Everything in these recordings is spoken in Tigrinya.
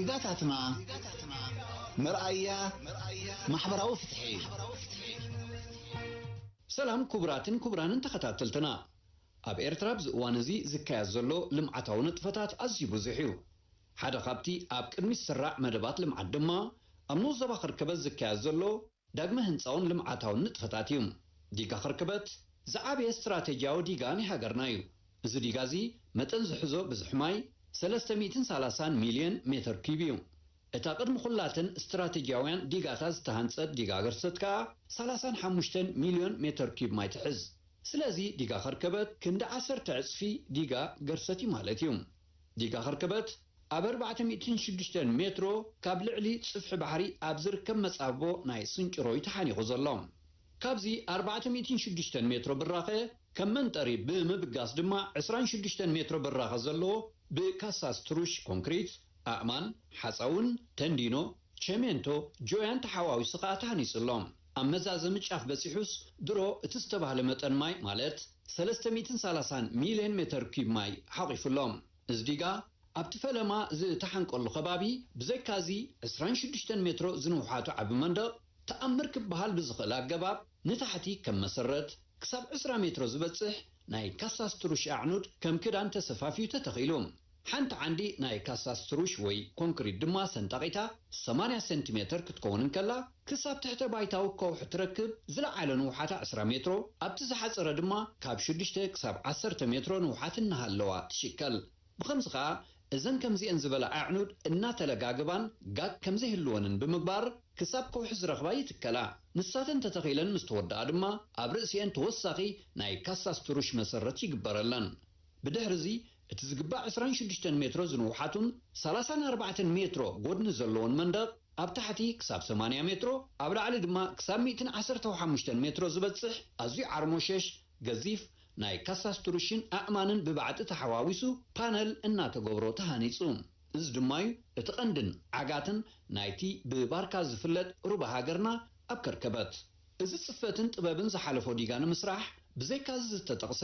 ዲጋታትና መርኣያ ማሕበራዊ ፍትሒ። ሰላም ክቡራትን ክቡራንን ተኸታተልትና። ኣብ ኤርትራ ኣብዚ እዋን እዚ ዝካየድ ዘሎ ልምዓታዊ ንጥፈታት ኣዝዩ ብዙሕ እዩ። ሓደ ካብቲ ኣብ ቅድሚት ዝስራዕ መደባት ልምዓት ድማ ኣብ ንኡስ ዞባ ከርከበት ዝካየድ ዘሎ ዳግመ ህንጻውን ልምዓታውን ንጥፈታት እዩ። ዲጋ ከርከበት ዝዓበየ ስትራቴጂያዊ ዲጋ ናይ ሃገርና እዩ። እዚ ዲጋ እዚ መጠን ዝሕዞ ብዝሒ ማይ ሰለስተ ሚእትን ሰላሳን ሚልዮን ሜተር ኪዩብ እዩ። እታ ቅድሚ ኩላተን ስትራቴጂያውያን ዲጋታት ዝተሃንጸት ዲጋ ገርሰት ከኣ ሰላሳን ሓሙሽተን ሚልዮን ሜተር ኪዩብ ማይ ትሕዝ። ስለዚ ዲጋ ከርከበት ክንዲ ዓሰርተ ዕጽፊ ዲጋ ገርሰት እዩ ማለት እዩ። ዲጋ ከርከበት ኣብ ኣርባዕተ ሚእትን ሽዱሽተን ሜትሮ ካብ ልዕሊ ጽፍሒ ባሕሪ ኣብ ዝርከብ መጻብቦ ናይ ስንጭሮ እዩ ተሓኒቑ ዘሎ። ካብዚ ኣርባዕተ ሚእትን ሽዱሽተን ሜትሮ ብራኸ ከም መንጠሪ ብምብጋስ ድማ ዕስራን ሽዱሽተን ሜትሮ ብራኸ ዘለዎ ብካሳስትሩሽ ኮንክሪት፣ ኣእማን፣ ሓጻውን፣ ተንዲኖ፣ ቸሜንቶ፣ ጆያን ተሓዋዊሱ ከኣ ተሃኒጹ ኣሎ። ኣብ መዛዘሚ ጫፍ በጺሑስ ድሮ እቲ ዝተባህለ መጠን ማይ ማለት ሰለስተ ሚእትን ሰላሳን ሚልዮን ሜተር ኪዩብ ማይ ሓቒፉ ኣሎ። እዚ ዲጋ ኣብቲ ፈለማ ዝተሓንቀሉ ከባቢ ብዘይካዚ ዕስራን ሽዱሽተን ሜትሮ ዝንውሓቱ ዓቢ መንደቕ ተኣምር ክበሃል ብዝኽእል ኣገባብ ንታሕቲ ከም መሰረት ክሳብ ዕስራ ሜትሮ ዝበጽሕ ናይ ካሳስትሩሽ ኣዕኑድ ከም ክዳን ተሰፋፍዩ ተተኺሉ። ሓንቲ ዓንዲ ናይ ካሳስትሩሽ ወይ ኮንክሪት ድማ ሰንጣቒታ ሰማንያ ሴንቲሜተር ክትከውን እንከላ፣ ክሳብ ትሕተ ባይታዊ ከውሒ ትረክብ ዝለዓለ ንውሓታ ዕስራ ሜትሮ፣ ኣብቲ ዝሓጸረ ድማ ካብ ሽዱሽተ ክሳብ ዓሰርተ ሜትሮ ንውሓት እናሃለዋ ትሽከል። ብኸምዚ ኸኣ እዘን ከምዚኤን ዝበላ ኣዕኑድ እናተለጋግባን ጋግ ከምዘይህልወንን ብምግባር ክሳብ ከውሒ ዝረኽባ ይትከላ። ንሳተን ተተኺለን ምስ ተወድኣ ድማ ኣብ ርእሲኤን ተወሳኺ ናይ ካሳስትሩሽ መሰረት ይግበረለን። ብድሕርዚ እቲ ዝግባእ ዕስራን ሽዱሽተን ሜትሮ ዝንውሓቱን ሰላሳን ኣርባዕተን ሜትሮ ጎድኒ ዘለዎን መንደቕ ኣብ ታሕቲ ክሳብ ሰማንያ ሜትሮ ኣብ ላዕሊ ድማ ክሳብ ሚእትን ዓሰርተ ሓሙሽተን ሜትሮ ዝበጽሕ ኣዝዩ ዓርሞሸሽ ገዚፍ ናይ ካሳስትሩሽን ኣእማንን ብባዕጢ ተሓዋዊሱ ፓነል እናተገብሮ ተሃኒጹ። እዚ ድማ እዩ እቲ ቀንድን ዓጋትን ናይቲ ብባርካ ዝፍለጥ ሩባ ሃገርና ኣብ ከርከበት። እዚ ጽፈትን ጥበብን ዝሓለፎ ዲጋ ንምስራሕ ብዘይካዚ ዝተጠቕሰ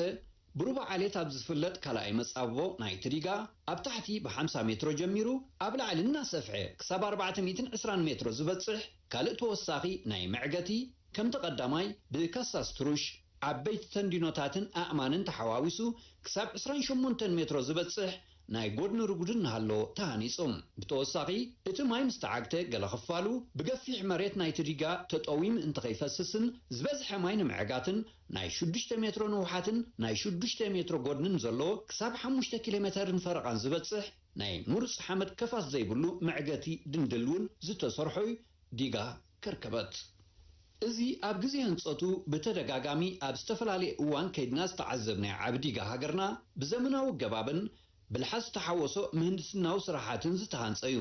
ብሩባ ዓሌት ኣብ ዝፍለጥ ካልኣይ መጻብቦ ናይቲ ዲጋ ኣብ ታሕቲ ብሓምሳ ሜትሮ ጀሚሩ ኣብ ላዕሊ እናሰፍሐ ክሳብ ኣርባዕተ ሚእትን ዕስራን ሜትሮ ዝበጽሕ ካልእ ተወሳኺ ናይ መዕገቲ ከምቲ ቀዳማይ ብካሳስትሩሽ ዓበይቲ ተንዲኖታትን ኣእማንን ተሓዋዊሱ ክሳብ ዕስራን ሸሞንተን ሜትሮ ዝበጽሕ ናይ ጎድኒ ርጉድ እናሃለዎ ተሃኒጹ። ብተወሳኺ እቲ ማይ ምስ ተዓግተ ገለ ክፋሉ ብገፊሕ መሬት ናይቲ ዲጋ ተጠውዩ ምእንቲ ከይፈስስን ዝበዝሐ ማይ ንምዕጋትን ናይ ሽዱሽተ ሜትሮ ንውሓትን ናይ ሽዱሽተ ሜትሮ ጎድንን ዘለዎ ክሳብ ሓሙሽተ ኪሎ ሜተርን ፈረቓን ዝበጽሕ ናይ ምሩጽ ሓመድ ከፋት ዘይብሉ መዕገቲ ድንድል እውን ዝተሰርሖ እዩ። ዲጋ ከርከበት። እዚ ኣብ ግዜ ህንጸቱ ብተደጋጋሚ ኣብ ዝተፈላለየ እዋን ከይድና ዝተዓዘብናዮ ዓቢ ዲጋ ሃገርና ብዘመናዊ ኣገባብን ብልሓት ዝተሓወሶ ምህንድስናዊ ስራሓትን ዝተሃንጸ እዩ።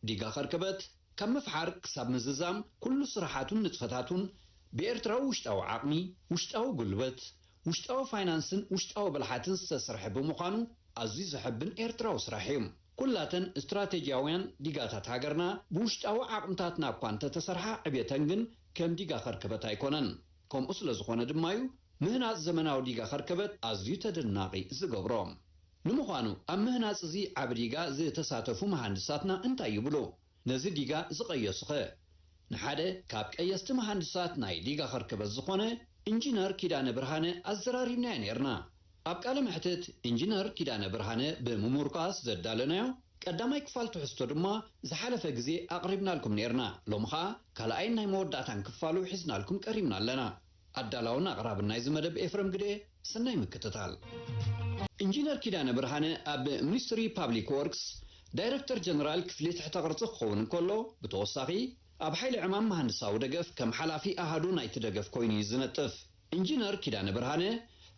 ዲጋ ከርከበት ካብ ምፍሓር ክሳብ ምዝዛም ኩሉ ስራሓቱን ንጥፈታቱን ብኤርትራዊ ውሽጣዊ ዓቕሚ፣ ውሽጣዊ ጉልበት፣ ውሽጣዊ ፋይናንስን ውሽጣዊ ብልሓትን ዝተሰርሐ ብምዃኑ ኣዝዩ ዘሐብን ኤርትራዊ ስራሕ እዩ። ኩላተን ስትራቴጂያውያን ዲጋታት ሃገርና ብውሽጣዊ ዓቕምታትና እኳ እንተተሰርሓ ዕብየተን ግን ከም ዲጋ ከርከበት ኣይኮነን። ከምኡ ስለ ዝኾነ ድማ እዩ ምህናጽ ዘመናዊ ዲጋ ከርከበት ኣዝዩ ተደናቒ ዝገብሮ። ንምዃኑ ኣብ ምህናጽ እዚ ዓቢ ዲጋ ዝተሳተፉ መሃንድሳትና እንታይ ይብሉ? ነዚ ዲጋ ዝቐየሱኸ? ንሓደ ካብ ቀየስቲ መሃንድሳት ናይ ዲጋ ከርከበት ዝኾነ ኢንጂነር ኪዳነ ብርሃነ ኣዘራሪብናዮ ነይርና። ኣብ ቃለ መሕትት ኢንጂነር ኪዳነ ብርሃነ ብምሙርኳስ ዘዳለናዮ ቀዳማይ ክፋል ትሕዝቶ ድማ ዝሓለፈ ግዜ ኣቕሪብናልኩም ነይርና። ሎሚ ኸኣ ካልኣይን ናይ መወዳእታን ክፋሉ ሒዝናልኩም ቀሪብና ኣለና። ኣዳላውን ኣቕራብን ናይዚ መደብ ኤፍረም ግደ። ሰናይ ምክትታል። ኢንጂነር ኪዳነ ብርሃነ ኣብ ሚኒስትሪ ፓብሊክ ወርክስ ዳይረክተር ጀነራል ክፍሊ ትሕተ ቅርጺ ክኸውን እንከሎ፣ ብተወሳኺ ኣብ ሓይሊ ዕማም መሃንድሳዊ ደገፍ ከም ሓላፊ ኣሃዱ ናይቲ ደገፍ ኮይኑ እዩ ዝነጥፍ። ኢንጂነር ኪዳነ ብርሃነ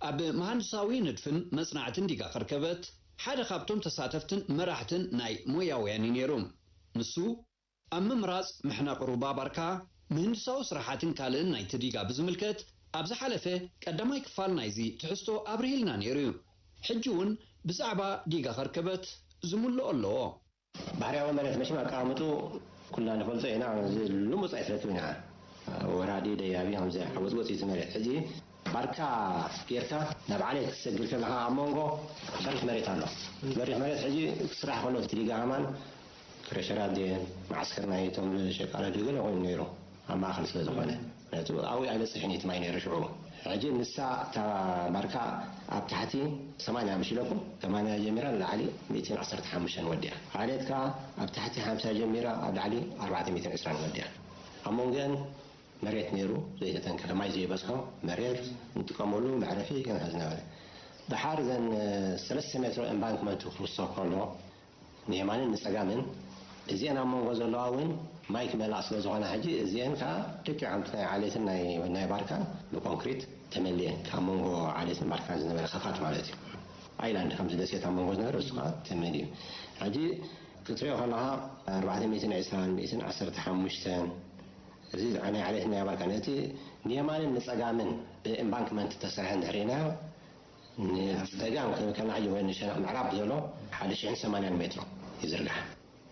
ኣብ መሃንድሳዊ ንድፍን መጽናዕትን ዲጋ ከርከበት ሓደ ካብቶም ተሳተፍትን መራሕትን ናይ ሞያውያን እዩ ነይሩ። ንሱ ኣብ ምምራጽ መሕነቒ ሩባ ባርካ፣ ምህንድሳዊ ስራሓትን ካልእን ናይቲ ዲጋ ብዝምልከት ኣብ ዝሓለፈ ቀዳማይ ክፋል ናይዚ ትሕዝቶ ኣብሪህልና ነይሩ እዩ። ሕጂ እውን ብዛዕባ ዲጋ ከርከበት ዝምልኦ ኣለዎ። ባህርያዊ መሬት መቸም ኣቀማምጡ ኩልና ንፈልጦ ኢና። እዚ ልሙጽ ኣይትረክብን ኢና። ወራዲ፣ ደያቢ፣ ከምዚ ሓጎጽጎጽ እዩ እቲ መሬት። ሕጂ ባርካ ጌርካ ናብ ዓሌት ክትሰግር ከለኻ ኣብ መንጎ በሪኽ መሬት ኣሎ። በሪኽ መሬት ሕጂ ክስራሕ ከሎ እቲ ዲጋ ከማን ፕሬሸራት ድየን፣ መዓስከር ናይ እቶም ሸቃለ ድዩ ገለ ኮይኑ ነይሩ፣ ኣብ ማእኸል ስለ ዝኾነ። ምክንያቱ ኣብኡ ኣይበፅሕን እዩ እቲ ማይ ነይሩ ሽዑ። ሕጂ ንሳ እታ ባርካ ኣብ ታሕቲ ሰማንያ ምሽ ኢለኩም፣ ሰማንያ ጀሚራ ንላዕሊ ሚእትን ዓሰርተ ሓሙሽተን ወዲያ። ዓሌት ከኣ ኣብ ታሕቲ ሓምሳ ጀሚራ ኣብ ላዕሊ ኣርባዕተ ሚእትን ዕስራን ወዲያ። ኣብ መንጎአን መሬት ነይሩ ዘይተተንከፈ፣ ማይ ዘይበዝሖ መሬት ንጥቀመሉ መዕረፊ ገንዘብ ዝነበረ። ደሓር እዘን ሰለስተ ሜትሮ ኤምባንክመንት ክውሰኽ ከሎ ንየማንን ንጸጋምን፣ እዚአን ኣብ መንጎ ዘለዋ እውን ማይ ክመልኣ ስለ ዝኾና፣ ሕጂ እዚአን ከኣ ልክዕ ከምቲ ናይ ዓሌትን ናይ፣ ናይ ባርካን ብኮንክሪት ተመሊአን፣ ካብ መንጎ ዓሌትን ባርካን ዝነበረ ኸፋት ማለት እዩ። ኣይላንድ ከምዚ ደሴት ኣብ መንጎ ዝነበረ እሱ ከኣ ተመሊኡ። ሕጂ ክትሪኦ ከለኻ ኣርባዕተ ሚእትን ዕስራን ሚእትን ዓሰርተ ሓሙሽተን፣ እዚ ናይ ዓሌትን ናይ ባርካን፣ እቲ ንየማንን ንጸጋምን ብኤምባንክመንት ዝተሰርሐ እንድሕር ርኢናዮ፣ ንጸጋም ከ-፣ ከናዕዩ ወይ ንሸነቕ ምዕራብ ዘሎ ሓደ ሽሕን ሰማንያን ሜትሮ ይዝርጋሕ።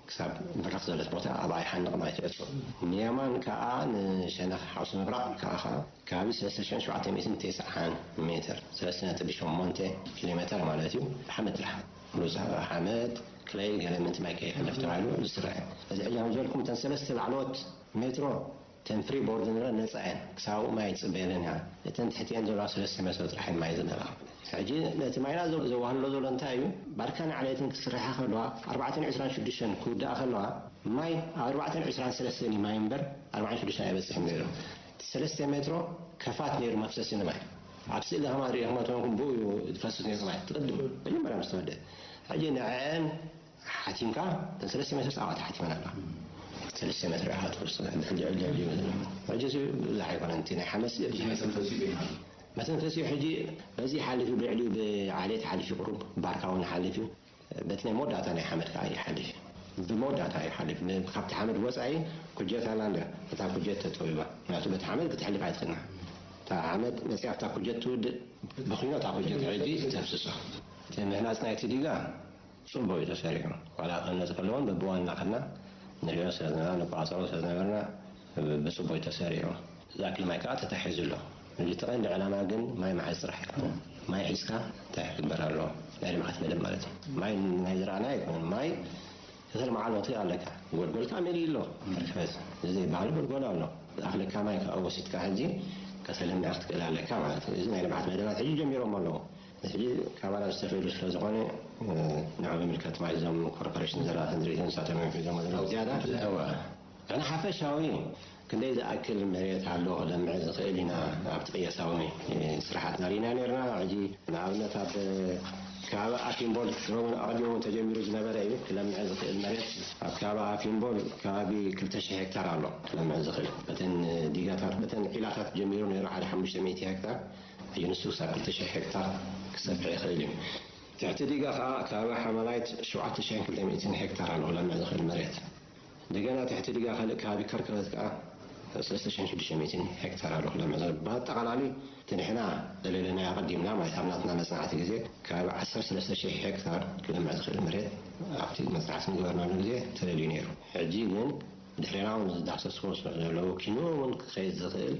ክሳብ ብርኽ ዘለት ቦታ ኣብኣ ይሓንቕ ማለት እዩ ዕጹው። ንየማን ከኣ ንሸነኽ ሓውሲ ምብራቕ ከኣ፣ ከኣ ከባቢ ሰለስተ ሽሕን ሸውዓተ ሚእትን ተስዓን ሜትር፣ ሰለስተ ነጥቢ ሸሞንተ ኪሎ ሜተር ማለት እዩ። ሓመድ ጥራሕ፣ ሩዛ ሓመድ፣ ክለይ፣ ገለ ምንቲ ማይ ከይሕልፍ ተባሂሉ ዝስራሕ እዩ። እዚ ሕጂ ከም ዝበልኩም እተን ሰለስተ ላዕለዎት ሜትሮ እተን ፍሪ ቦርድ ንብረት ነጻ እየን። ክሳብ ኣብኡ ማይ ትጽበየለን እያ። እተን ትሕቲአን ዘለዋ ሰለስተ ሜትሮ ጥራሕ እየን ማይ ዝመልኣ። ሕጂ ነቲ ማይና ዘ-፣ ዘዋህልሎ ዘሎ እንታይ እዩ? ባርካን ዓሌትን ክስርሓ ከለዋ፣ ኣርባዕተን ዕስራን ሽዱሽተን ክውድኣ ከለዋ፣ ማይ ኣብ ኣርባዕተን ዕስራን ሰለስተን እዩ ማይ እምበር፣ ኣርባዓን ሽዱሽተን ኣይበጽሕን ነይሩ። እቲ ሰለስተ ሜትሮ ከፋት ነይሩ መፍሰሲ ንማይ። ኣብ ስእሊ ከማን ርኢኹሞ ተኾንኩም ብኡ እዩ ዝፈስስ ነይሩ ማይ። ትቕድም መጀመርያ ምስ ተወደአ። ሕጂ ንዐአን ሓቲምካ፣ እተን ሰለስተ ሜትር ኣብኣ ተሓቲመን ኣለዋ። ሰለስተ ሜትር ኢኻ ትወስድ፣ ልዕሊ፣ ልዕሊ፣ ልዕሊ። ሕጂ እዚ ብዙሕ ኣይኮነን፣ እቲ ናይ ሓመድ ስእሊ ብዙሕ ኣይኮነን። መተንፈሲኡ ሕጂ በዚ ሓሊፉ፣ ብልዕሊኡ ብዓሌት ሓሊፉ፣ ቁሩብ ባርካ እውን ሓሊፉ፣ በቲ ናይ መወዳእታ ናይ ሓመድ ከኣ ይሓልፍ እዩ። ብመወዳእታ ይሓልፍ። ብ-፣ ካብቲ ሓመድ ወጻኢ ኩጀት ኣላ እንድያ፣ እታ ኩጀት ተጠዊባ። ምክንያቱ በቲ ሓመድ ክትሕልፍ ኣይትኽእልን። እታ ሓመድ መጺኣ ኣብታ ኩጀት ትውድእ፣ ብኹኖ እታ ኩጀት ሕጂ ተፍስሶ። እቲ ምህናጽ ናይቲ ዲጋ ጽቡቕ እዩ ተሰሪሑ። ዋላ ክህነጽ ከለዎን በብዋን እናኸድና ንሪኦ ስለ ዝነበርና፣ ንቆጻጸሮ ስለ ዝነበርና፣ ብ-፣ ብጽቡቕ እዩ ተሰሪሑ። ዝኣክል ማይ ከኣ ተታሒዙ ኣሎ። ሕጂ እቲ ቀንዲ ዕላማ ግን ማይ ምሓዝ ጥራሕ ኣይኮነን። ማይ ሒዝካ እንታይ ክግበር ኣለዎ? ናይ ልምዓት መደብ ማለት እዩ። ማይ ናይ ዝረኣና ኣይኮነን። ማይ ክልተመዓልቲ ኣለካ። ጎልጎልካ መሊኡ ኣሎ። መርከበት እዚ ዘይበሃል ጎልጎል ኣሎ። ዝኣኽለካ ማይ ከኣ ወሲድካ ሕጂ ከተልምዕ ክትክእል ኣለካ ማለት እዩ። እዚ ናይ ልምዓት መደባት ሕጂ ጀሚሮም ኣለዉ። ሕጂ ካባና ዝተፈይዱ ስለ ዝኾነ፣ እ፣ ንዕኡ ይምልከት ማለት እዞም ኮርፖሬሽን ዘላትን ዝርኢትን ንሳቶም እዮም ሒዞሞ ዘለዉ ዝያዳ። እወ። ግን ሓፈሻዊ ክንደይ ዝኣክል መሬት ኣሎ ክለምዕ ዝኽእል ኢና ኣብቲ ቅየሳዊ፣ እ፣ ስራሓትና ርኢና ነርና። ሕጂ ንኣብነት ኣብ ከባቢ ኣፊምቦል ድሮ እውን ኣቐዲሙ እውን ተጀሚሩ ዝነበረ እዩ። ክለምዕ ዝኽእል መሬት ኣብ ከባቢ ኣፊምቦል ከባቢ ክልተ ሽሕ ሄክታር ኣሎ ክለምዕ ዝኽእል። በተን ዲጋታት፣ በተን ዒላታት ጀሚሩ ነይሩ ሓደ ሓሙሽተ ሚእቲ ሄክታር። ሕጂ ንሱ ክሳብ ክልተ ሽሕ ሄክታር ክሰፍሕ ይኽእል እዩ። ትሕቲ ዲጋ ከኣ ከባቢ ሓመላይት ሸውዓተ ሽሕን ክልተ ሚእትን ሄክታር ኣሎ ክለምዕ ዝኽእል መሬት። እንደገና ትሕቲ ዲጋ ካልእ ከባቢ ከርከበት ከኣ ሰለስተ ሽሕን ሽዱሽተ ሚእትን ሄክታር ኣሎ ክለምዕ ዝኽእል። ብኣጠቓላሊ እቲ ንሕና ዘሌለናዮ ኣቐዲምና ማለት ኣብ ናትና መጽናዕቲ ግዜ ከባቢ ዓሰርተ ሰለስተ ሽሕ ሄክታር ክለምዕ ዝኽእል መሬት ኣብቲ መጽናዕቲ ዝገበርናሉ ግዜ ተለልዩ ነይሩ። ሕጂ ግን ድሕሬና እውን ዝዳህሰስዎ ስለ ዘለዉ ኪንኡ እውን ክኸይድ ዝኽእል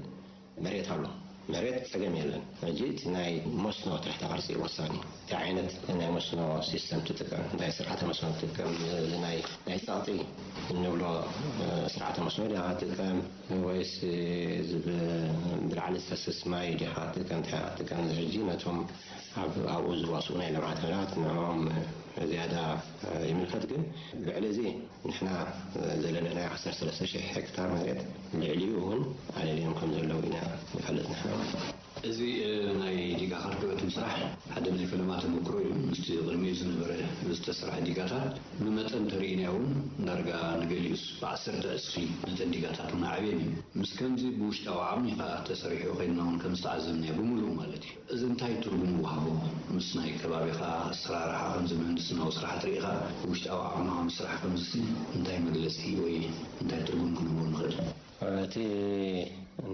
መሬት ኣሎ። መሬት ጸገም የለን። ሕጂ እቲ ናይ መስኖ ትሕተ ቅርጺ እዩ ወሳኒ። እንታይ ዓይነት ናይ መስኖ ሲስተም ትጥቀም፣ እንታይ ስርዓተ መስኖ ትጥቀም፣ እዚ ናይ፣ ናይ ጸቕጢ እንብሎ፣ እ፣ ስርዓተ መስኖ ዲኻ ትጥቀም ወይስ፣ እ፣ እዚ ብ-፣ ብላዕሊ ዝፈስስ ማይ ዲኻ ትጥቀም፣ እንታይ ኢኻ ትጥቀም? እዚ ሕጂ ነቶም ኣብ-፣ ኣብኡ ዝዋስኡ ናይ ልምዓት መደባት ንዕኦም ዝያዳ፣ እ፣ ይምልከት። ግን ልዕሊ እዚ ንሕና ዘለለናዮ ዓሰርተ ሰለስተ ሽሕ ሄክታር መሬት ልዕሊኡ እውን ኣለልዮም ከም ዘለዉ ኢና ንፈልጥ ንሕና። እዚ፣ እ፣ ናይ ዲጋ ከርከበት ምስራሕ ሓደ ናይ ፈለማ ተመክሮ እዩ። ምስቲ ቅድሚኡ ዝነበረ ዝተሰርሐ ዲጋታት ብመጠን ተርኢናዮ እውን ዳርጋ ንገሊኡስ ብዓሰርተ ዕጽፊ መጠን ዲጋታት እውን ኣዕብየን እዩ። ምስ ከምዚ ብውሽጣዊ ዓቕሚ ከኣ ተሰሪሑ ከይድና እውን ከም ዝተዓዘብናዮ ብምሉኡ ማለት እዩ። እዚ እንታይ ትርጉም ይወሃቦ? ምስ ናይ ከባቢኻ ኣሰራርሓ ከምዚ ምህንድስናዊ ስራሓት ርኢኻ ውሽጣዊ ዓቕምኻ ምስራሕ ከምዚሲ እንታይ መግለጺ ወይ እንታይ ትርጉም ክንህቦ ንኽእል? እቲ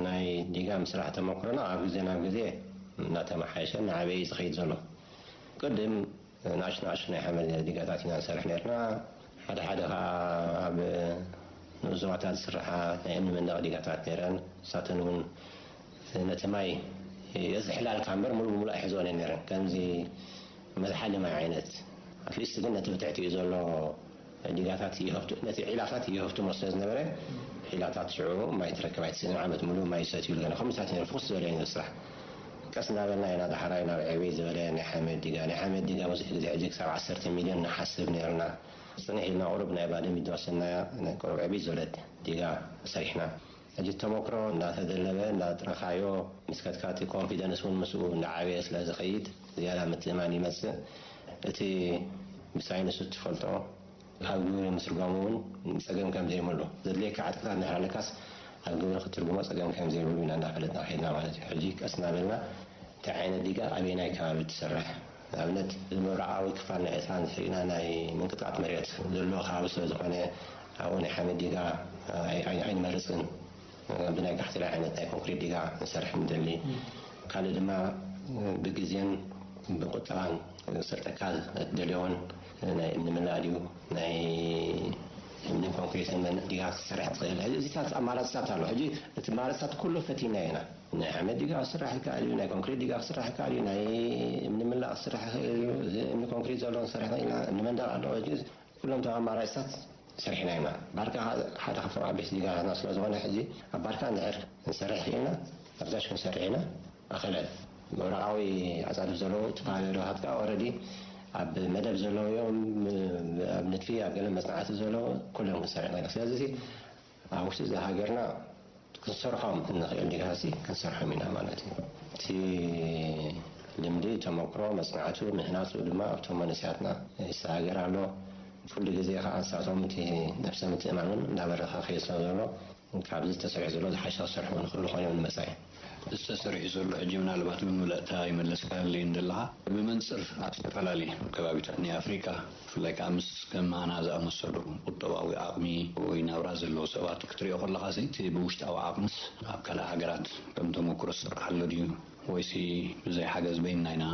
ናይ ዲጋ ምስራሕ ተመክሮና ካብ ግዜ ናብ ግዜ እናተመሓየሸ እናዓበየ እዩ ዝኸይድ ዘሎ። ቅድም ንኣሽቱ ንኣሽቱ ናይ ሓመድ ዲጋታት ኢና ንሰርሕ ነርና። ሓደ ሓደ ኸዓ ኣብ ንኡስ ዞባታት ዝስርሓ ናይ እምኒ መንደቕ ዲጋታት ነይረን። ንሳተን እውን ነቲ ማይ የዝሕላልካ እምበር ሙሉእ ብሙሉእ ኣይሕዝኦን እየን ነይረን። ከምዚ መዝሓሊ ማይ ዓይነት። ኣትሊስት ግን ነቲ ብትሕቲኡ ዘሎ ዲጋታት ይኸፍቱ፣ ነቲ ዒላታት ይኸፍትሞ ስለ ዝነበረ፣ ዒላታት ሽዑ ማይ ትረክብ ኣይትስእንን፣ ዓመት ሙሉእ ማይ ይሰትዩሉ ገለ ከምኡታት ነይሩ፣ ፍኹስ ዝበለ እዩ ነቲ ስራሕ። ቀስ እናበልና ኢና ዳሕራይ ናብ ዕብይ ዝበለ ናይ ሓመድ ዲጋ። ናይ ሓመድ ዲጋ ብዙሕ ግዜ ሕጂ ክሳብ ዓሰርተ ሚልዮን ንሓስብ ነይርና። ጽንሕ ኢልና ቁሩብ ናይ ባድመ ይወሰናያ፣ ቁሩብ ዕብይ ዝበለት ዲጋ ሰሪሕና። ሕጂ ተመክሮ እንዳተደለበ እንዳጥረኻዮ ምስ ከድካ እቲ ኮንፊደንስ እውን ምስኡ እንዳዓበየ ስለ ዝኸይድ ዝያዳ ምትእማን ይመጽእ። እቲ ብሳይንስ እትፈልጦ ኣብ ግብሪ ምትርጓሙ እውን ጸገም ከም ዘይብሉ፣ ዘድልየካ ዕጥቅታት እንድሕር ኣለካስ ኣብ ግብሪ ክትትርጉሞ ጸገም ከም ዘይብሉ ኢና እንዳፈለጥና ከይድና ማለት እዩ። ሕጂ ቀስ እናበልና እንታይ ዓይነት ዲጋ ኣበየናይ ከባቢ ትሰርሕ? ንኣብነት፣ ምብራቓዊ ክፋል ናይ ኤርትራ እንድሕር ኢና፣ ናይ ምንቅጥቃጥ መሬት ዘለዎ ከባቢ ስለ ዝኾነ፣ ኣብኡ ናይ ሓመድ ዲጋ ኣይ-፣ ኣይ-፣ ኣይንመርጽን። ብናይ ጋሕቴላ ዓይነት ናይ ኮንክሪት ዲጋ ንሰርሕ ንደሊ። ካልእ ድማ ብግዜን ብቁጠባን ክሰልጠካ እትደልዮን ናይ እምኒ ምላእ ድዩ፣ ናይ እምኒ ኮንክሪትን ዲጋ ክትሰርሕ ትኽእል። ሕጂ እዚታት ኣማራፅታት ኣሎ። ሕጂ እቲ ኣማራፅታት ኩሉ ፈቲና ኢና። ናይ ሓመድ ዲጋ ክስራሕ ይከኣል እዩ፣ ናይ ኮንክሪት ዲጋ ክስራሕ ይከኣል እዩ፣ ናይ እምኒ ምላእ ክስራሕ ይኽእል እዩ። እዚ እምኒ ኮንክሪት ዘሎ ክንሰርሕ ይኽእል ኢና። እምኒ መንደቕ ኣሎ። ሕጂ ኩሎም እቶም ኣማራፅታት ሰሪሕና ኢና። ባርካ ሓደ ካብቶም ዓበይቲ ዲጋታትና ስለ ዝኾነ፣ ሕጂ ኣብ ባርካ እንድሕር ክንሰርሕ ክኢልና፣ ኣብ ጋሽ ክንሰርሕ ኢና። ኣኸለ ምብራቓዊ ኣጻድፍ ዘለዉ ዝተፈላለዩ ዶባት ከኣ ኦረዲ ኣብ መደብ ዘለዉ እዮም። ኣብ ንድፊ፣ ኣብ ገለ መጽናዕቲ ዘለዉ ኩሎም ክንሰርሕ ኢና። ስለዚ ኣብ ውሽጢ እዛ ሃገርና ክንሰርሖም እንኽእል ዲጋሲ ክንሰርሖም ኢና ማለት እዩ። እቲ ልምዲ፣ ተመክሮ፣ መጽናዕቱ፣ ምህናጹ ድማ ኣብቶም መንእሰያትና ይሰጋገር ኣሎ። ኩሉ ግዜ ከኣ ንሳቶም እቲ ነብሰ ምትእማን እውን እንዳበረኸ ክኸይድ ስለ ዘሎ፣ ካብዚ ተሰሪሑ ዘሎ ዝሓሸ ክሰርሑ ንኽእሉ ኮይኖም ንመጻኢ። እዚ ተሰሪሑ ዘሎ ሕጂ ምናልባት ብምልእታ ይመለስካለይ እንደለኻ፣ ብመንጽር ኣብ ዝተፈላለየ ከባቢታት ናይ ኣፍሪቃ፣ ብፍላይ ከኣ ምስ ከም ኣና ዝኣመሰሉ ቁጠባዊ ዓቕሚ ወይ ናብራ ዘለዎ ሰባት ክትሪኦ ከለኻሲ፣ እቲ ብውሽጣዊ ዓቕምስ ኣብ ካልእ ሃገራት ከም ተመክሮ ዝስራሕ ኣሎ ድዩ? ወይሲ ብዘይ ሓገዝ በይንና ኢና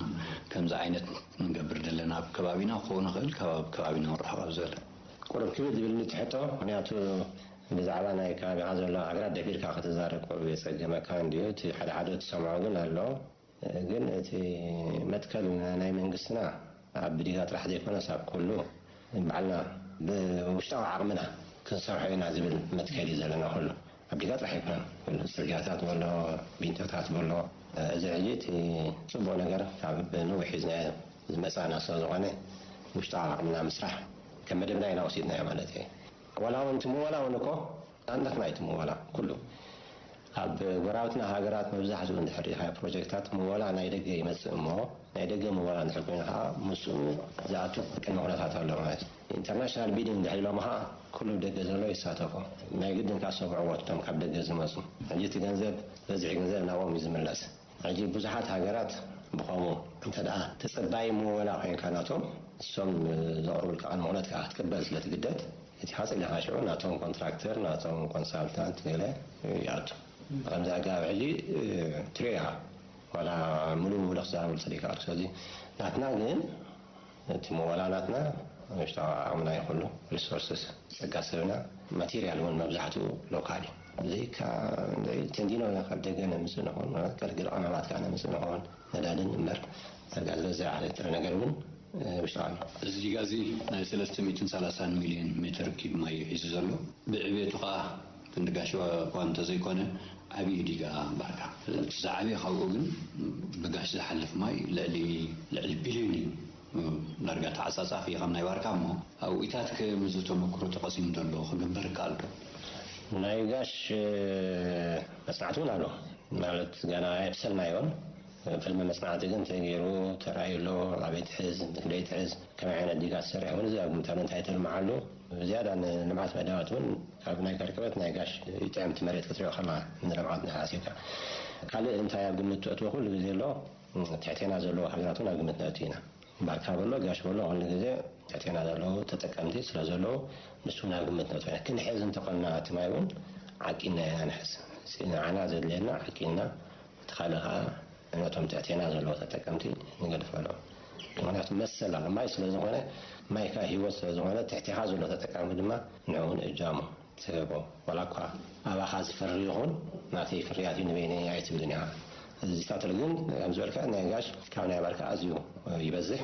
ከምዚ ዓይነት ንገብር ዘለና? ኣብ ከባቢና ክኸውን ይኽእል፣ ካብ ከባቢና ርሕቕ ኣብ ዝበለ። ቁሩብ ክብድ ዝብል ንትሕቶ፣ ምኽንያቱ ብዛዕባ ናይ ከባቢኻ ዘሎ ኣግራብ ደፊርካ ክትዛረብ ቁሩብ የጸግመካ እንድዩ። እቲ ሓደ ሓደ ትሰምዖ ግን ኣሎ። ግን እቲ መትከል ናይ መንግስትና ኣብ ዲጋ ጥራሕ ዘይኮነስ ኣብ ኩሉ ባዕልና ብውሽጣዊ ዓቕምና ክንሰርሖ ኢና ዝብል መትከል እዩ ዘለና። ኩሉ ኣብ ዲጋ ጥራሕ ኣይኮነን፣ ኩሉ ጽርግያታት በሎ፣ ቢንቶታት በሎ። እዚ ሕጂ እቲ ጽቡቕ ነገር ካብ ነዊሕ ሒዝናዮ ዝመጻና ስለ ዝኾነ፣ ውሽጣዊ ዓቕምና ምስራሕ ከም መደብና ኢና ወሲድናዮ ማለት እየ። ዋላ እውን እቲ ምወላ እውን እኮ ናትና እዩ እቲ ምወላ ኩሉ። ኣብ ጎረባብትና ሃገራት መብዛሕትኡ እንድሕር ሪኢኻ ፕሮጀክታት ምወላ ናይ ደገ ይመጽእ እሞ፣ ናይ ደገ ምወላ እንድሕር ኮይኑ ከዓ ምስኡ ዝኣቱ ቅድመ ኩነታት ኣሎ ማለት እዩ። ኢንተርናሽናል ቢዲንግ እንድሕር ኢሎም ከዓ ኩሉ ደገ ዘሎ ይሳተፎ። ናይ ግድን ካብ ሰብዕዎ እቶም ካብ ደገ ዝመጹ። ሕጂ እቲ ገንዘብ፣ በዝሒ ገንዘብ ናብኦም እዩ ዝምለስ። ሕጂ ብዙሓት ሃገራት ብኸምኡ እንተ ደኣ ተጸባዪ ምወላ ኮይንካ ናቶም፣ እሶም ዘቕርቡልካ ቅድመ ኩነት ከዓ ክትቅበል ስለ ትግደድ፣ እቲ ሓፂር ኢልካ ሽዑ ናቶም ኮንትራክተር፣ ናቶም ኮንሳልታንት ገለ ይኣቱ። ብኸምዚ ኣገባብ ሕጂ ትሪኦ ኢኻ። ዋላ ሙሉ ሙሉ ክዛረበሉ ስለ ይከኣል። ስለዚ ናትና ግን እቲ ምወላ ናትና ውሽጣዊ ዓቕምና እዩ፣ ኩሉ ሪሶርስስ፣ ጸጋ ሰብና፣ ማቴሪያል እውን መብዛሕትኡ ሎካል እዩ። ዘይካ ተንዲኖ ካብ ደገ ነምጽእ ንኾን፣ ገለገለ ቀመማት ከዓ ነምጽእ ንኾን፣ ነዳድን እምበር፣ ዳርጋ ዝበዝሕ ዓለ ጥረ ነገር እውን ውሽጣዊ ኣሎ። እዚ ዲጋ እዚ ናይ ሰለስተ ሚእትን ሰላሳን ሚልዮን ሜትር ኪብ ማይ እዩ ሒዙ ዘሎ። ብዕቤቱ ከዓ ክንዲ ጋሽ እኳ እንተዘይኮነ ዓብዪ ዲጋ ባርካ። እቲ ዝዓበየ ካብኡ ግን ብጋሽ ዝሓልፍ ማይ ልዕሊ፣ ልዕሊ ቢልዮን እዩ። ዳርጋ ተዓጻጻፊ እዩ ካብ ናይ ባርካ እሞ፣ ኣብኡ ኢታት ከምዚ ተመክሮ ተቐሲሙ ዘሎ ክግበር ይከኣል ዶ? ናይ ጋሽ መጽናዕቲ እውን ኣሎ። ማለት ገና ኣይብሰልናዮን። ቅድሚ መጽናዕቲ ግን ተገይሩ ተራእዩ ኣሎ። ኣበይ ትሕዝ፣ ክንደይ ትሕዝ፣ ከመይ ዓይነት ዲጋ ትሰርሕ እውን እዚ ኣብ ግምት ኣሎ። እንታይ ተልምዓሉ፣ ዝያዳ ንልምዓት መዳባት እውን ካብ ናይ ከርከበት ናይ ጋሽ ይጥዕም እቲ መሬት ክትሪኦ ከላ ንልምዓት ናይ ሓሲብካ። ካልእ እንታይ ኣብ ግምት ተእትዎ ኩሉ ግዜ ኣሎ፣ ትሕቴና ዘለዎ ሃገራት እውን ኣብ ግምት ነእቱ ኢና። ባርካ በሎ ጋሽ በሎ ኩሉ ግዜ ትሕቴና ዘለዉ ተጠቀምቲ ስለ ዘለዉ ንሱ ናብ ግምት ነእቱ ኢና። ክንሕዝ እንተኾንና እቲ ማይ እውን ዓቂና ኢና ንሕዝ። ንዓና ዘድልየና ዓቂና፣ እቲ ካልእ ከዓ ነቶም ትሕቴና ዘለዉ ተጠቀምቲ ንገድፈሎም። ምኽንያቱ መሰል ኣሎ። ማይ ስለ ዝኾነ፣ ማይ ከዓ ህይወት ስለ ዝኾነ፣ ትሕቴኻ ዘሎ ተጠቃሚ ድማ ንዕኡ ንእጃሙ ትህቦ። ዋላ እኳ ኣባኻ ዝፈሪ ይኹን፣ ናተይ ፍርያት እዩ ንበይነይ ኣይትብልን ኢኻ። እዚታት ግን ከም ዝበልካ ናይ ጋሽ ካብ ናይ ባርካ ኣዝዩ ይበዝሕ።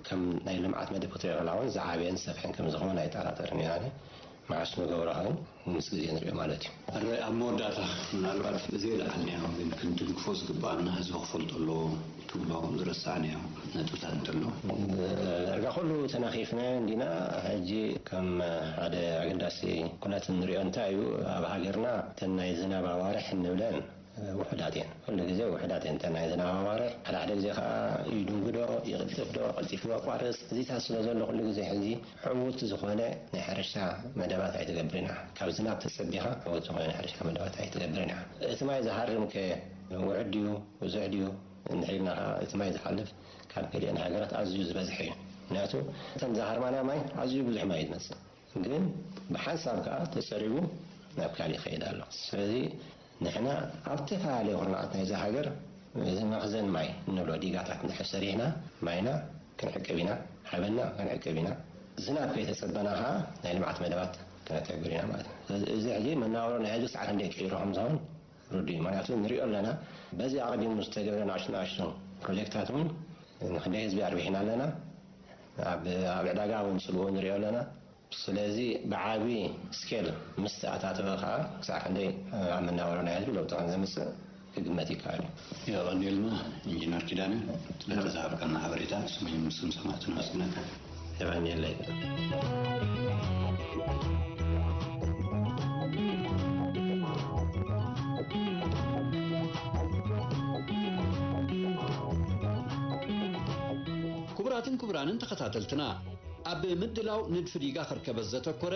ከም ናይ ልምዓት መደብ ክትሪኦ ከላ እውን ዝዓበየን ዝሰፍሐን ከም ዝኾነ ኣይጠራጠርን እየ። ኣነ መዓስ ንገብሮ ኸውን ምስ ግዜ ንሪኦ ማለት እዩ። እረ ኣብ መወዳእታ ምናልባት ዘይለዓልናዮ ግን ክንድግፎ ዝግባኣና ህዝቢ ክፈልጦ ኣለዎ ትብሎ ዝረሳዕናዮ ነጥብታት እንተሎ? ዳርጋ ኩሉ ተናኺፍና እንዲና። ሕጂ ከም ሓደ ኣገዳሲ ኩነት እንሪኦ እንታይ እዩ፣ ኣብ ሃገርና እተን ናይ ዝናብ ኣዋርሕ እንብለን ውሑዳት እየን። ኩሉ ግዜ ውሑዳት እየን እተን ናይ ዝናብ ኣዋርሕ። ሓደ ሓደ ግዜ ከዓ ይድንጉዶ፣ ይቕልጥፍዶ፣ ቀልጢፉ የቋርፅ። እዚታት ስለ ዘሎ ኩሉ ግዜ ሕዚ ዕዉት ዝኾነ ናይ ሕርሻ መደባት ኣይትገብርን ኢኻ። ካብ ዝናብ ተፀቢኻ ዕዉት ዝኾነ ናይ ሕርሻ መደባት ኣይትገብርን ኢኻ። እቲ ማይ ዝሃርም ከ ውሑድ ድዩ ብዙሕ ድዩ እንድሕር ኢልና ከዓ እቲ ማይ ዝሓልፍ ካብ ገሊአን ሃገራት ኣዝዩ ዝበዝሐ እዩ። ምክንያቱ እተን ዝሃርማና ማይ ኣዝዩ ብዙሕ ማይ እዩ ዝመፅእ። ግን ብሓንሳብ ከዓ ተፀሪቡ ናብ ካልእ ይኸይድ ኣሎ። ስለዚ ንሕና ኣብ ዝተፈላለዩ ኩርናዓት ናይዛ ሃገር እዚ መኽዘን ማይ እንብሎ ዲጋታት እንድሕር ሰሪሕና ማይና ክንዕቅብ ኢና፣ ሓበንና ክንዕቅብ ኢና። ዝናብ ከይተፀበና ከዓ ናይ ልምዓት መደባት ከነተግብር ኢና ማለት እዩ። ስለዚ እዚ ሕጂ መናበሮ ናይ ህዝቢ ክሳዕ ክንደይ ቀይሩ ከም ዝኸውን ርዱእ እዩ። ምክንያቱ ንሪኦ ኣለና፣ በዚ ኣቐዲሙ ዝተገብረ ንኣሽቱ ንኣሽቱ ፕሮጀክታት እውን ንክንደይ ህዝቢ ኣርቢሕና ኣለና። ኣብ ኣብ ዕዳጋ እውን ፅልኡ ንሪኦ ኣለና። ስለዚ ብዓቢ ስኬል ምስ ተኣታተወ ከዓ ክሳዕ ክንደይ ኣብ መናበሮ ናይ ህዝቢ ለውጢ ከም ዘምፅእ ክግመት ይከኣል እዩ። የቐንየልና ኢንጂነር ኪዳነ ስለቲ ዝሃብካና ሓበሬታ ስመይ ምስም ሰማዕቲ ነመስግነካ። የቐንየለይ። ክቡራትን ክቡራንን ተኸታተልትና፣ ኣብ ምድላው ንድፊ ዲጋ ከርከበት ዘተኮረ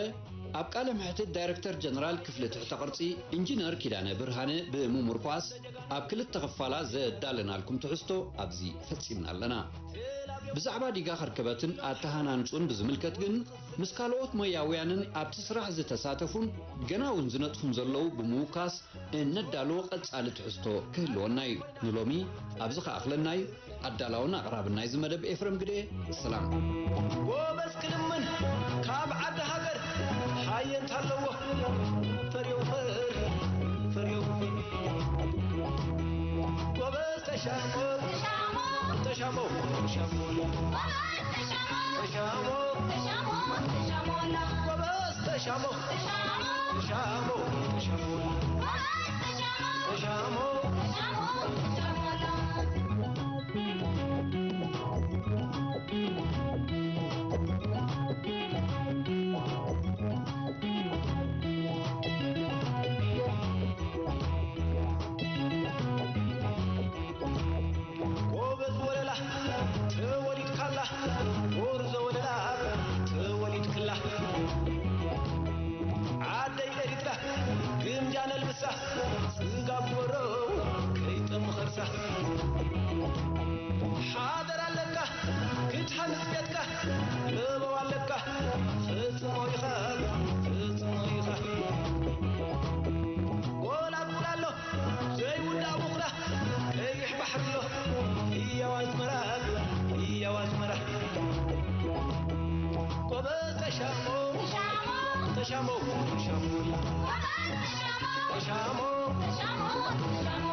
ኣብ ቃለ መሕትት ዳይረክተር ጀነራል ክፍሊ ትሕተ ቅርጺ ኢንጂነር ኪዳነ ብርሃነ ብምሙርኳስ ኣብ ክልተ ክፋላ ዘዳለናልኩም ትሕዝቶ ኣብዚ ፈጺምና ኣለና። ብዛዕባ ዲጋ ከርከበትን ኣተሃናንጹን ብዝምልከት ግን ምስ ካልኦት ሞያውያንን ኣብቲ ስራሕ ዝተሳተፉን ገና እውን ዝነጥፉን ዘለዉ ብምውካስ እነዳልዎ ቀጻሊ ትሕዝቶ ክህልወና እዩ። ንሎሚ ኣብዚ ከኣኽለና እዩ። ኣዳላውን ኣቕራብን ናይዚ መደብ ኤፍረም ግደ። ሰላም። ጎበዝ ክልምን ካብ ዓዲ ሃገር ሃየንታ ኣለዎ። ፈርዮ ፈር፣ ፈርዮ ፈር። ጎበዝ ተሻሞ፣ ተሻሞ፣ ተሻሞ፣ ተሻሞ። ተሻሞ፣ ተሻሞ፣ ተሻሞ። ጎበዝ ተሻሞ፣ ተሻሞ፣ ተሻሞ፣ ተሻሞ። ጎበዝ ተሻሞ፣ ተሻሞ፣ ተሻሞ፣ ተሻሞ። ጎበዝ ወለላ ተወሊድካላ፣ ጎርዞ ወለላ ተወሊድክላ። ዓደይ ኤሪትራ ግምጃ ነልብሳ፣ ስጋ ጎሮ ከይጥም ኸርሳ። ሓደር ኣለካ ክትሃንጽ ቤትካ፣ ለበው ኣለካ ፈጽሞ ኢኻ፣ ፈጽሞ ኢኻ። ጎላጉል ኣሎ ዘይውዳእ ውኽላ፣ ቀይሕ ባሕሪ ኣሎ ህያው ኣዝመራ፣ ህያው ኣዝመራ። ጎበዝ ተሻሞ፣ ተሻሞ፣ ተሻሞ፣ ተሻሞ። ጎበዝ ተሻሞ፣ ተሻሞ፣ ተሻሞ፣ ተሻሞ።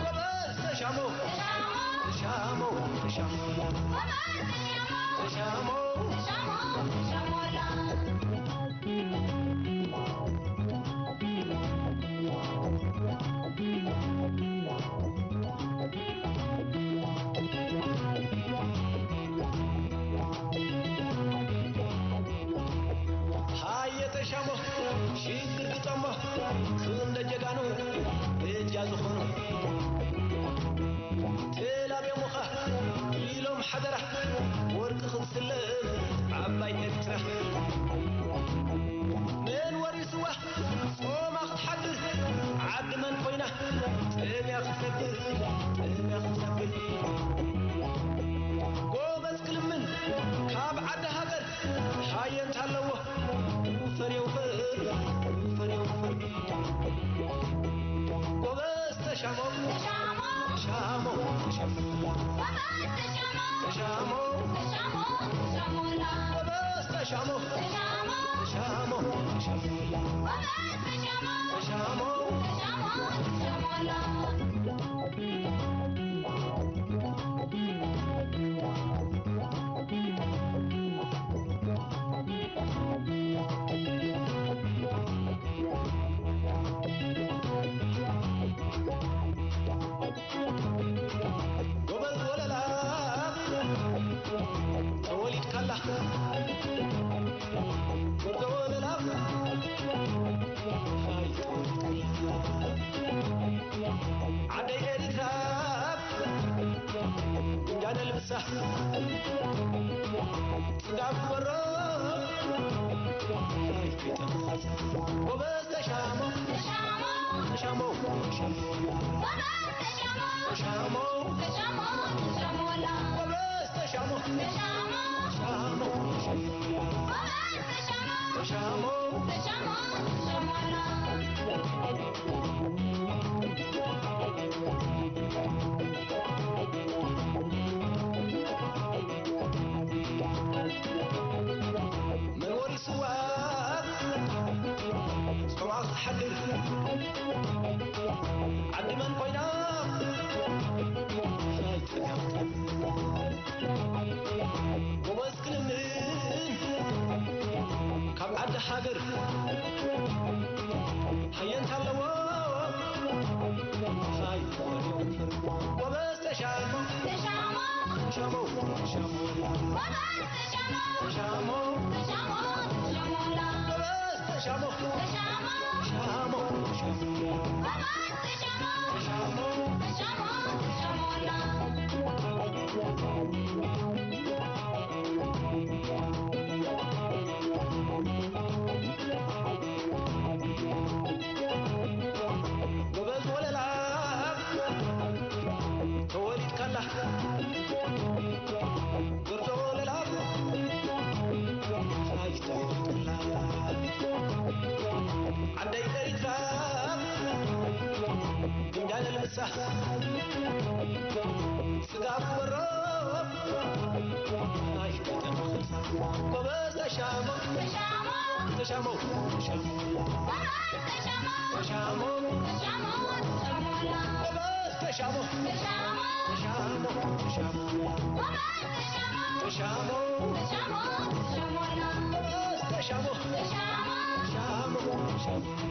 ጎበዝ ተሻሞ፣ ተሻሞ፣ ተሻሞ፣ ተሻሞ። ጎበዝ ተሻሞ፣ ተሻሞ፣ ተሻሞ፣ ተሻሞ። ሃየ ተሻሞ ሽግር ግጠሞ፣ ክንደ ጀጋኑ በጃ ዝኾኑ። ተላብዮምኻ ኢሎም ሓደራ፣ ወርቂ ክትስለም ዓባይ ኤርትራ። መን ወሪስዋ ጽጋብ ክበሮ። ጎበዝ ተሻሞ። ተሻሞ። ተሻሞ። ተሻሞ። ጎበዝ ተሻሞ። ተሻሞ። ተሻሞ። ተሻሞላ። ጎበዝ ተሻሞ። ተሻሞ። ተሻሞ። ጎበዝ ተሻሞ። ተሻሞ። ተሻሞ። ተሻሞላ። መንበሪ ስዋ ጾማ ክትሓድር ዓዲ መን ኮይና? ጎበዝ ክልምን ካብ ዓዲ ሃገር ሃየንታ ኣለዎ። ሃይ ጎበዝ ተሻሞ። ተሻሞ። ተሻሞ። ተሻሞ። ጎበዝ ተሻሞ። ተሻሞ። ተሻሞ። ተሻሞላ። ጎበዝ ተሻሞ። ተሻሞ። ተሻሞ። ተሻሞ። ጎበዝ ተሻሞ። ተሻሞ። ተሻሞ። ተሻሞላ። ጎበዝ ወለላ ተወሊድካላ ጎርዞ ወለላ ኣይተወልድላ ዓደይ ኤሪትራ ድንጋለ ልምሳ ስጋ ክበሮ ኣይተወልድላ ጎበዝ ተሻሞ። ተሻሞ። ተሻሞ። ተሻሞ። ተሻሞ። ተሻሞ። ተሻሞ። ተሻሞ። ተሻሞ። ተሻሞ። ተሻሞ። ተሻሞ። ተሻሞ። ተሻሞ። ተሻሞ። ተሻሞ።